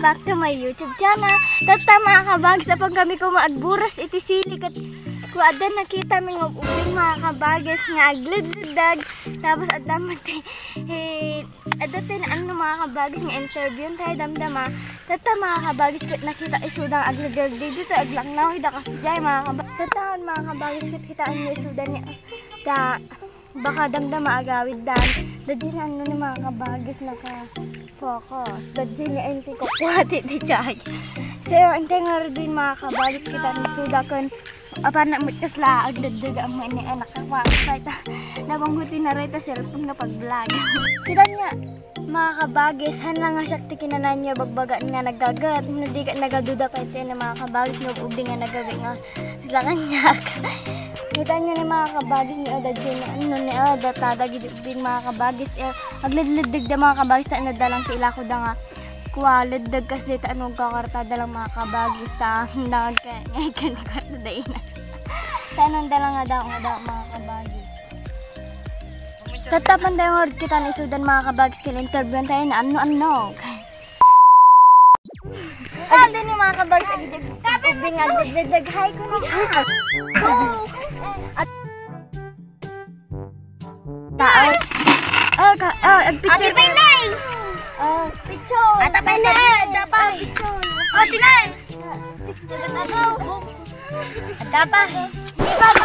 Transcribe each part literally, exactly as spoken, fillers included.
Back to my YouTube channel. Tatta, mga kabagis, apan kami koma agburas iti sili ket kua adda nakitami nga ub-ubing, mga kabagis, nga agledleddeg. Tapos adda met ti, eh, adda ti naanno, mga kabagis, nga interview tayo damdama. Tatta, mga kabagis, ket nakita isuda nga agledleddeg ditoy, aglangnaw ida kasdiay, mga kabagis. Tatta, mga kabagis, ket kitaenyo isuda ni da. Baka damdama agawiddan. Daddi naanno ni, mga kabagis, naka-focus. Daddi ni enti kukuha ti, ti chay. So, enti nga rudin, mga kabagis, kitaenyo isuda ken apan na met kasla agdagdaga mo ni anak ko. Kaya ta, nabangguti na rin ta cellphone nga pag-vlog. Kitaenyo, mga kabagis, han lang nga siak ti kinananyo bagbagaan nga nagagat. No di ket nagaduda pay ti, mga kabagis, no ub-ubing nga nagagat nga sila kaniak. Kitaenyo ni, mga kabagis, ni Oda Jane, ano ni Oda, tada gidi ubing, mga kabagis, eh, agledleddeg da, mga kabagis, ta nadda lang ti ilako da nga kua, leddeg kasi ta ano, agkakartada lang, mga kabagis, ta nagka-, ngay kan kwarta da ina. Ta nanda lang nga daw, nga daw, mga kabagis. Tatta, apan tayo nga kita ni isudan, mga kabagis, ken interviewan tayo na ano-ano. Agdi ni, mga kabagis, agdi, ubing nga, agdagdag, hi, kuno. At, taon. Oh, ka, oh, agpicture. Ate Penay! Oh. Picture. Ate Penay! Dapat picture. Oh, tinay! Picture na to. Agkapa.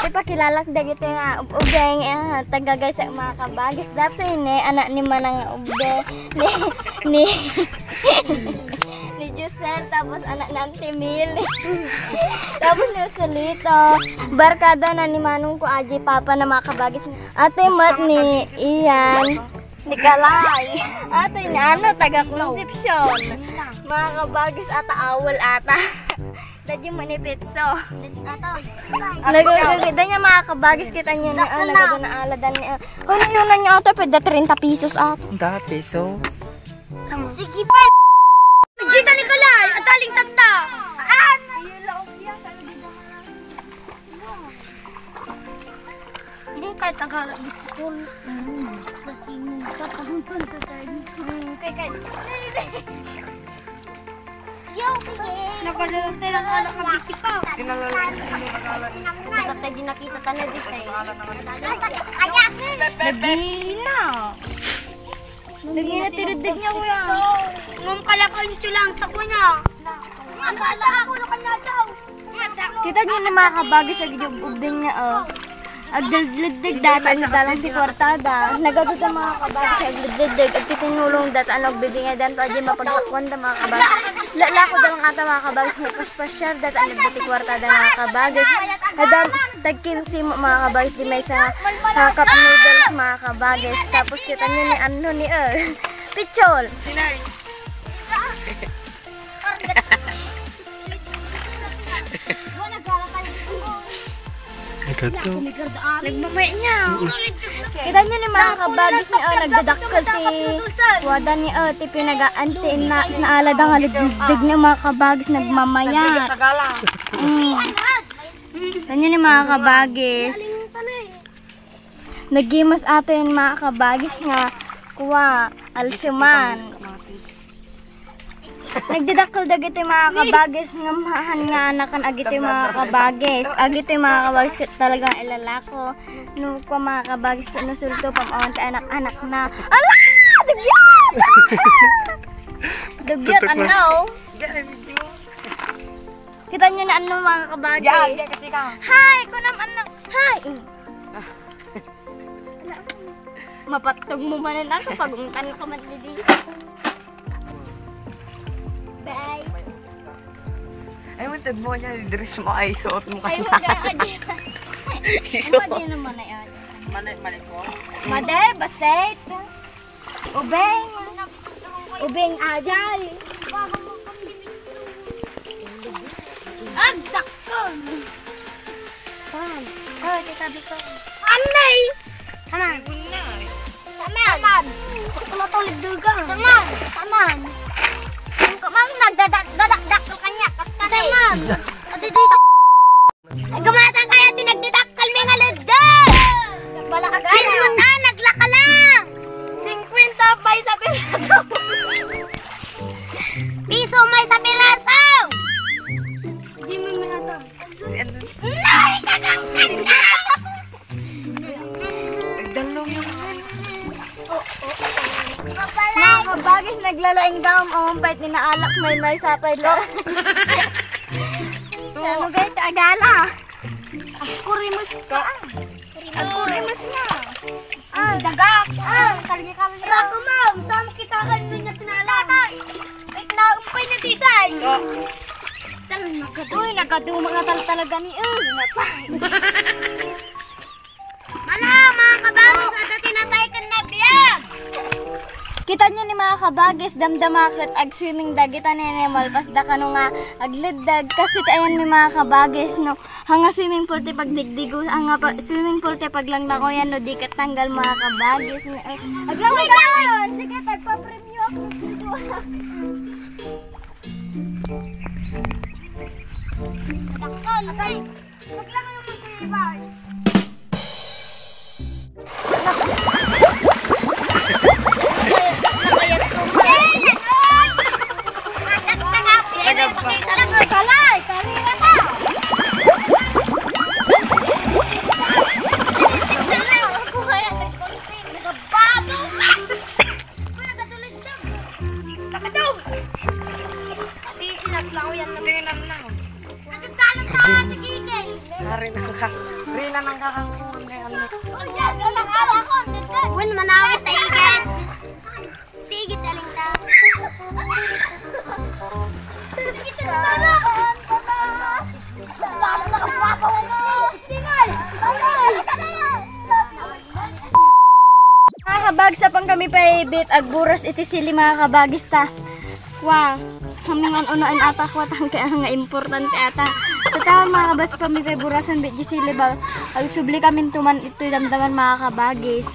Ipakilalak dagiti nga ub-ubing, eh, taga-Gaisa, mga kabagis. Dapay ni anak ni Manang Ubing, ni, ni, ni Josel, tapos anak ni Auntie Mili. Tapos ni Joselito. Barkada na ni Manong ko, Aji, papa na, mga kabagis. Ate Mat ni Ian. Nikalay. Ate ni ano, taga Concepcion. Mga kabagis ata, awol ata. Daddy manipitso. Nagugugit da niya, mga kabagis, kita niyo na, ah, nagado na aladan niya. Ano yun na niya ata, pwede treinta pesos ata. Da pesos. Sige pa. Gita ni Kalay, ang taling tanda. Ah! Hindi kay Tagalog, Bicol. Mm. Kasi nung tatangkon ka tayo. Mm, kay, kay. Yo, sige. Nakalulunta lang anak ng bisi pa. Kinalala yung pinagkala ni. Dapat tayo di nakita tayo na di sa'yo. Kaya. Nagina. Nagina, tiridid niya, kuya. Ngum kalakaw yung tsulang, tako niya. Ang kala ako, nakanya daw. Kita niyo ni mga kabagis, agdugdug din nga, oh. Agdugdug data, ano, dalang ti kwartada. Nagaduda mga kabagis, agdugdug. Agtitinulong data, ano, agbibingay data, adi mapaglakuan da mga kabagis. Lalako da lang ata mga kabagis, nga paspasyar data, ano, ti kwartada mga kabagis. Adam, tag kinse mo mga kabagis, di may sa, sa cup noodles mga kabagis. Tapos kita niyo ni ano ni, eh, pichol. Nagkato. Nagmamay niya. Kita niyo ni mga kabagis ni, oh, nagdadakkel ti wada ni, oh, ti pinagaan ti na, naalada nga dagdag ni mga kabagis nagmamayat. Mm. Kita niyo ni mga kabagis. Naggimas ato yan mga kabagis nga kuwa, alsuman. Nagdidakkel dagiti mga kabagis nga mahan nga anakan agiti mga kabagis. Agiti mga kabagis ket talagang ilalako. No, kuwa mga kabagis ket no sulto pamaon ti anak-anak na. Ala! Dugyot! Dugyot, ano? Kita niyo na ano mga kabagis. Yan, yan kasi ka. Hi! Kunam ano? Hi! Mapattog mo man ang kapag-ungkan ka man didi. Bye. Ay, matag mo niya, dress mo, ay, suot mo ka. Ay, wag ka, adi. Isuot. Adi naman ay, adi. Mali, mali ko. Made, basit. Ubeng. Ubeng, ajay. Agdakkel. Saan? Oh, titabi ko. Anday! Saan? Saan? Saan? Gusto ko matulog duga. Saan? Saan? Ang kamang nagdadak-, dadakdakkel kanya, kasta na eh. Saan? Adi di sa Gumatan kaya ti nagdidakkel mi nga leddek! Bala ka, guys, guys, mata, naglakala! Singkwenta bay sa piraso. Piso, Maysa a piraso! Di mo manatang. Nay, kagangkan ka! Nagdalong yung Mga kabagis, naglalaing daw ang umpay ni naalak, may may sapay na. Ano gay tagala? Agkurimus ka. Agkurimus nga. Ah, dagak. Ah, kalgi-kalgi. Rago mo, saan kita kan niya tinala? Ay, naumpay na tisay. Uy, nagkaduma nga tal talaga ni, eh, napay. Ano, mga kabagis, adda tinapay ken nabiag. Kita niyo ni mga kabagis, damdama ket ag-swimming dagita ni, ni malpas da kano nga agleddeg. Kasi ti ayan mi mga kabagis, no, hanga swimming pool ti pagdigdigo, hanga pa, swimming pool ti paglanglangoyan, no, di ket tanggal mga kabagis. Aglangoy ka! Sige, tagpapremyo ako. Dakkel, ay. Wag lang yung magkaiba. Kalay, kalay na ka. Nagbago ka. Kuya, katulad siya. Takadaw! Pati sinaglaw yan na. Tingnan lang. Nagkakalang tayo sa gigil. Hari ng ka-, Rina ng kakangkungan kay ano. Wen, manawit sa igit. Sa igit, aling ta. Ito na, tama. Mga kabagis, apan kami pay bet agburas iti sili, mga kabagis, ta. Wa, kami nga unaen ata, kuwatan kaya nga importante ata. Tatawan, mga kabagis, kami pay burasan bet di sili ba. Agsubli kami tuman itoy damdaman, mga kabagis.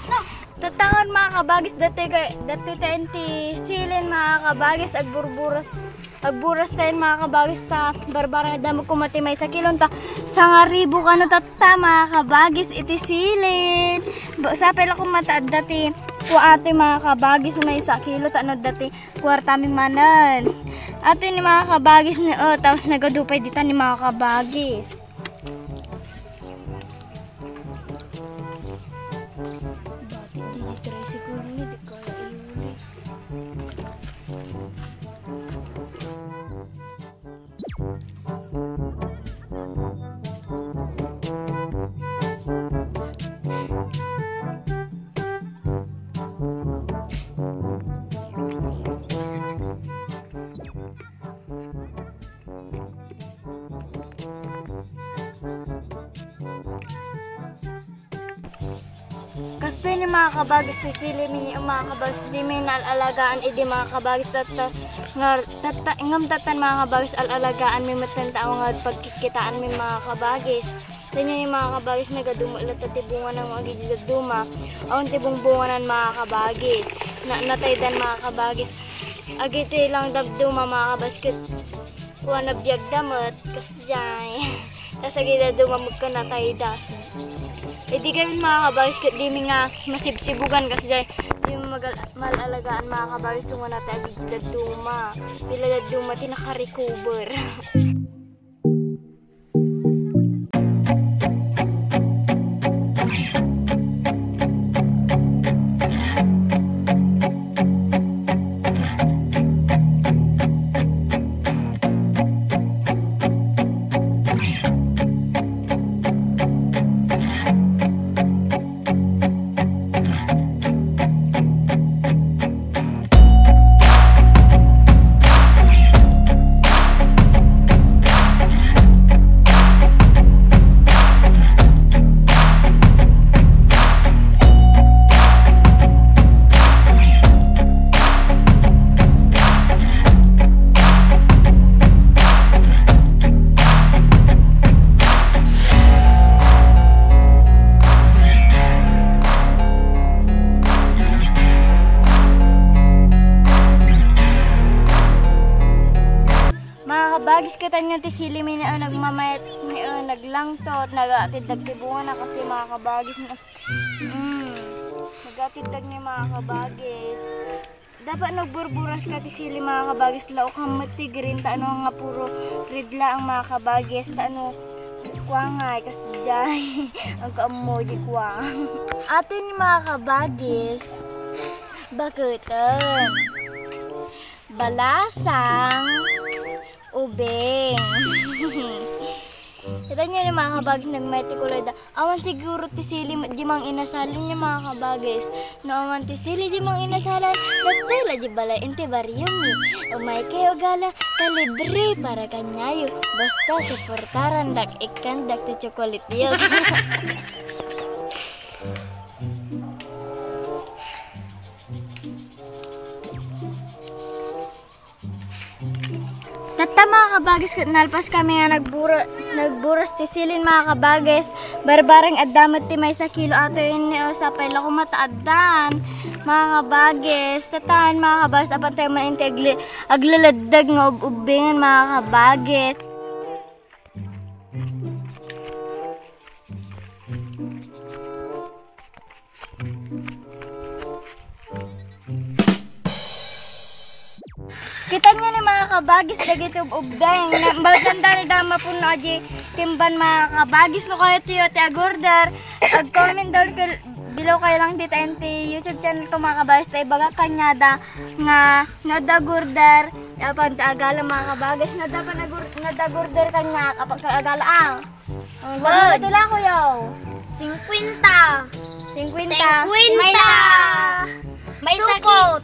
Tatangan, mga kabagis, dati kay, dati tayo ti silin, mga kabagis, agburburas, agburas tayo, mga kabagis, ta barbarada mo kumati may sakilon ta sangaribo kano tatta, mga kabagis, iti silin. Ba, sapay la kumataad dati, kuwati, mga kabagis, may sakilo, tano dati, kuwarta mi manen. Ato ni mga kabagis ni, oh, tapos nagadupay dita ni mga kabagis. Bakit di tricycle niya, di kaya ihuli? Kastoy ni mga kabagis ti sili mi, mga kabagis, di mi naalalagaan idi mga kabagis, tatta, nga, tatta, ngem tatta, mga kabagis, alalagaan mi met ti tao nga pagkikitaan mi, mga kabagis. Daytoy ni mga kabagis, nagaduma latta ti bunga na nga agidi dadduma. Awan ti bungbunganan, mga kabagis. Na, nataydan, mga kabagis. Agitoy lang dadduma, mga kabagis, ket kuana biagda met, kasdiay. Tas agidi dadduma met ket nataydas. Idi gamin, mga kabagis, ket di mi nga masibsibugan, kasdiay. Di mi magal-, malalagaan, mga kabagis, so nga natay agidi dadduma. Dila dadduma ti nakarecover. Mga kabagis, kita nyo ti sili mi ni, ah, nagmamayat ni, ah, naglangtot, nagatiddag ti bunga na kasi, mga kabagis. Mm. Nagatiddag ni, mga kabagis. Dapat nagburburas ka ti sili, mga kabagis, laok met ti green, ta no nga puro red laeng, mga kabagis, ta no kuangay, kasdiay, ang kaammo di kuang. Atin, mga kabagis, baketen, balasang, ubing. Kita niyo ni, mga kabagis, nagmay ti kulay da. Awan siguro ti sili di mang inasalan niya, mga kabagis. No awan ti sili di mang inasalan, natela di balay inti barrio mi. Umay kayo gala, kalibre para kanyayo. Basta suportaran dak, ikkan dak ti chocolate yo. Tatta, mga kabagis, ket nalpas kami nga nagbura-, nagburas ti silin, mga kabagis. Barbareng adda met ti maysa kilo ato inni, o, sapay la koma ta addan, mga kabagis. Tattaen, mga kabagis, apan tayo man inti agli-, aglaladdeg nga ub-ubbingen, mga kabagis. Kita niyo ni, mga kabagis, dagiti ub-ubdeng. Na-, maganda ni dama puno aji timban, mga kabagis. No kayo tiyo ti agorder, ag-comment down kay, below kayo lang dito ti YouTube channel ko, mga kabagis. Ta ibagak kanyada nga no adda agorder, apan ti agala, mga kabagis. No adda pan agur-, no adda agorder kanya, kapag kay agala, ah. Ang Good. Dagiti la, kuya. Singkwenta. Singkwenta. Singkwenta. Maysa. Maysa ki- Supot.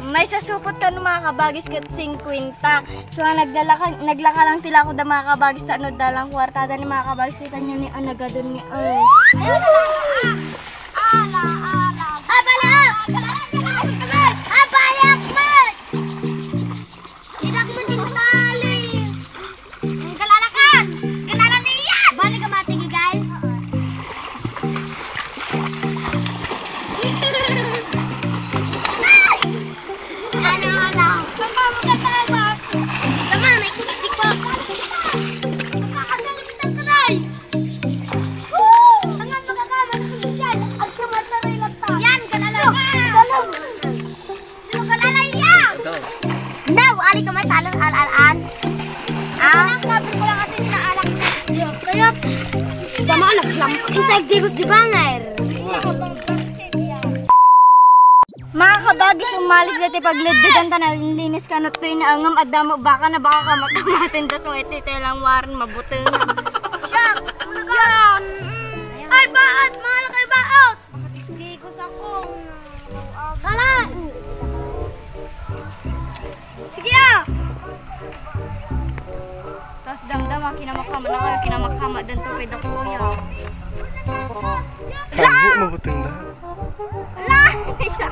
Maysa supot kano, mga kabagis, ket singkwenta. So, ah, naglalaka-, naglaka lang ti lakoda, mga kabagis, ta no adda lang kuartada ni, mga kabagis, kita niyo ni, ah, nagadon ni, ah. Ala, ala. Abala! Abala, Ahmad! Tidak mo din tali. Ang galalakan! Galala niya! Balik ka, Mati Gigay. Ano, ala? Tama, maganda ka ba? Tama, nakikitik pa. Nakakagaling ka, Tanay. Woo! Tangan, maganda ka, Mati Gigay. Agkamat na rin lang ta. Yan, galala ka. Galala. Sino ka lalaya? Ikaw. Daw, ali ka may talon al-alan. Ah? Ang sabi ko lang atin na alak na. Kaya, tama, anak lang. Intay, digos di banger. Mga kabagis, umalis dati pagleddegan ta, nalinis ka na ito, inaangam, adamo baka na baka ka magkamatin, tas iti lang waran, mabuti na. Siya, yan. Ay, baot, mahal kay baot. Makatitigo sa kong. Kala! Sige, ah! Tas damdama, kinamakhama na kayo, kinamakhama din to kay Doc Kuya. Tagbo, mabuteng na. Ala! Isa!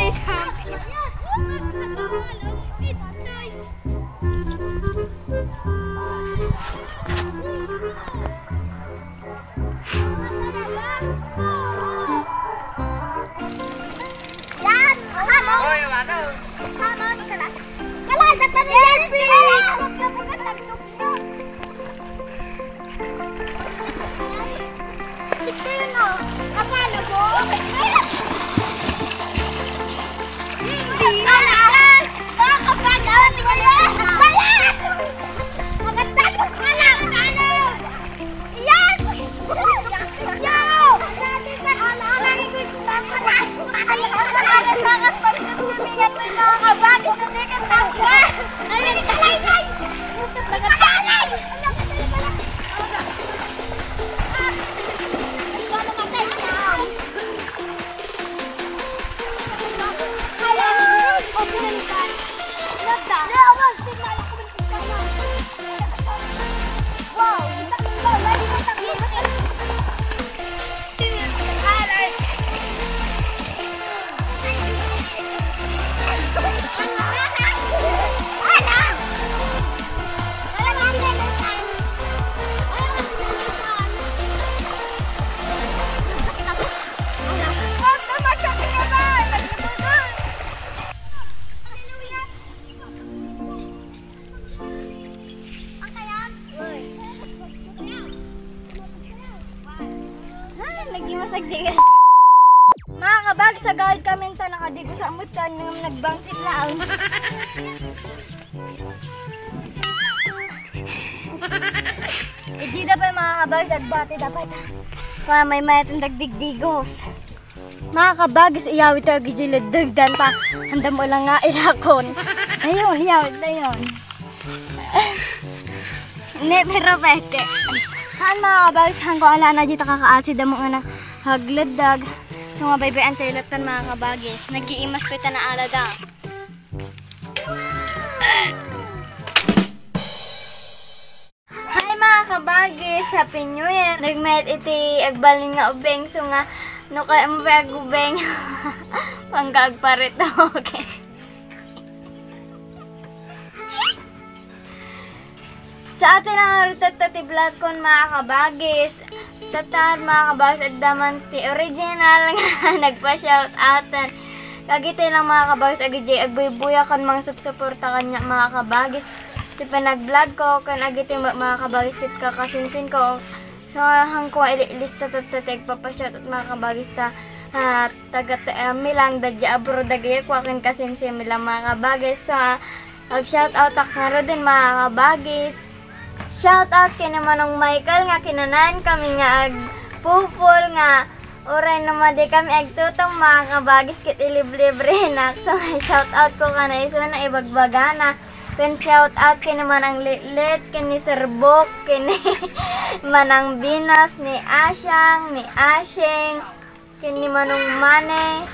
Isa! Yan! Hamon! Hoy, ano? Hamon! Kala, kala, nagtanong yan! Kala, nagtanong yan! Ito yun, oh. Akala mo? Hindi. Ala, ala! Sagawid kami ta nakadigos a met kan nung nagbangsit laeng. Idi da pay mga kabagis, agbati da pay ta. Pamay-mayat ang dagdigdigos. Mga kabagis, iyawid tayo gidi leddeg dan pa. Andam mo lang nga ilakon. Ayun, iyawid na yun. Ne, pero peke. Haan mga kabagis, haan ko ala na di ta kakaasi da mo nga na hagleddag. So nga baybayan tayo latan mga kabagis. Nag-iimas pa ita na ala da. Hi mga kabagis! Happy New Year! Nagmayat iti agbalin nga ubeng, so nga, no kaya mo pa agubeng? Pangka agparito, okay. Sa atin lang rito ti vlog kon mga kabagis. Tatta, mga kabagis, adda man ti original nga nagpa-shout outan. Kagiti lang, mga kabagis, agidi agbuybuya ken mangsupsuporta kaniak, mga kabagis, ti panag-vlog ko, ken agiti ma-, mga kabagis, ket kakasinsin ko. So, haan ko ililista tatta ti agpapa-shout out, mga kabagis, ta, ah, taga, ah, Milan, dadya abroad, dagiti kua ken kasinsin mi lang, mga kabagis. So, ah, Ag-shout out ak ngaruden, mga kabagis. Shout out ken ni Manong Michael nga kinanayan kami nga agpupul nga uray no madi kami agtutom, mga kabagis, ket iliblibre nak. So, shout out ko kana isuna ibagbagana. Ken shout out ken ni Manang Litlit, ken ni Sir Bok, ken ni Manang Binas, ni Asyang, ni Asyeng, ken ni Manong Mane,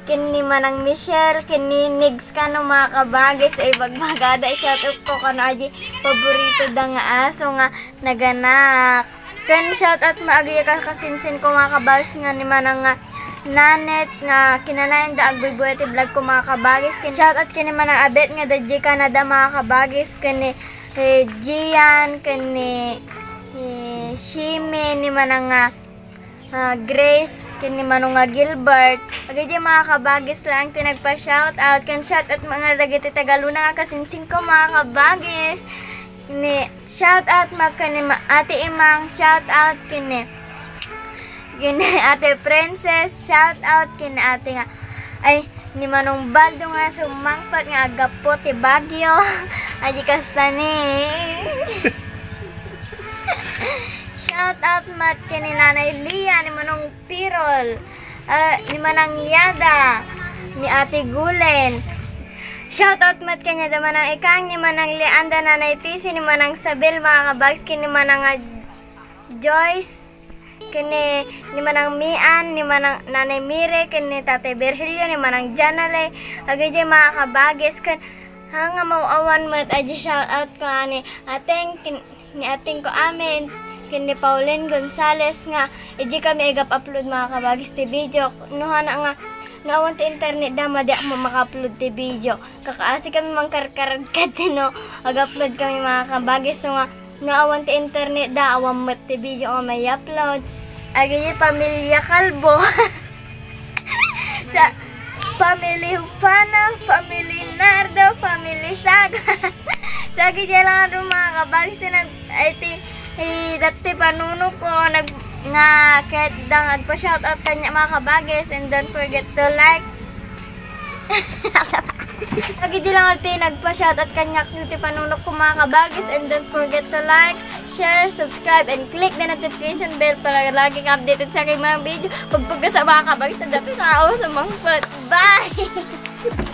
ken ni Manang Michelle, ken ni Nigs kano, mga kabagis, ay bagbagada, i-shout out ko kano, aji paborito da nga aso nga naganak. Ken shout out met agidi kakasinsin ko, mga kabagis, nga ni Manang nga Nanet nga kinanayan da agbuybuya ti vlog ko, mga kabagis. Ken shout out ken ni Manang Abet nga dadya Canada, mga kabagis, ken ni, eh, Gian, ken ni, eh, Shimi, ni Manang nga ah, Grace, ken ni Manong nga Gilbert. Agidi mga kabagis laeng ti nagpa-shout out. Ken shout out met nga dagiti taga-Luna nga kasinsin ko, mga kabagis. Ni shout out met ken ni Ma-, Ate Imang, shout out ken ni, ken ni Ate Princess, shout out ken ni Ate nga, ay, ni Manong Baldo nga sumangpet nga aggapu ti bagyo. Aji kasta ni. Shout out met ken ni Nanay Lia, ni Manong Pirol, ah, ni Manang Yada, ni Ate Gulen. Shout out met kaniada Manang Ikang, ni Manang Leanda, Nanay Tisi, ni Manang Sabel, mga kabagis, ken ni Manang, ah, Joyce. Ken ni, ni Manang Mian, ni Manang Nanay Mire, ken ni Tatay Virgilio, ni Manang Janale, agidi mga kabagis, ken, ha, nga maaw-awan met, aji shout out ko, ni Ateng, ken, ni Ateng ko amin, ken ni Pauline Gonzales nga, idi kami igap-upload mga kabagis ti video, no hana nga, no awan ti internet da, madi a maka-upload ti video. Kakaasi kami mangkarkarad ket no, ag-upload kami mga kabagis, so nga, no awan ti internet da, awan met ti video nga mai-upload. Agidi pamilya Kalbo. Sa family Hufana, family Nardo, family Saga. Sa agidi lang adu mga kabagis ti nag-, ay ti, eh, dati panunot ko, nag-, nga ket da nga agpa-shout out kaniak mga kabagis, and don't forget to like. Agidi lang ti nagpa-shout out kaniak ti panunot ko mga kabagis, and don't forget to like, share, subscribe, and click the notification bell para lagi kang updated sa aking mga video. Pagpagkasa mga kabagis, sa dati tao sa mangpet. Bye!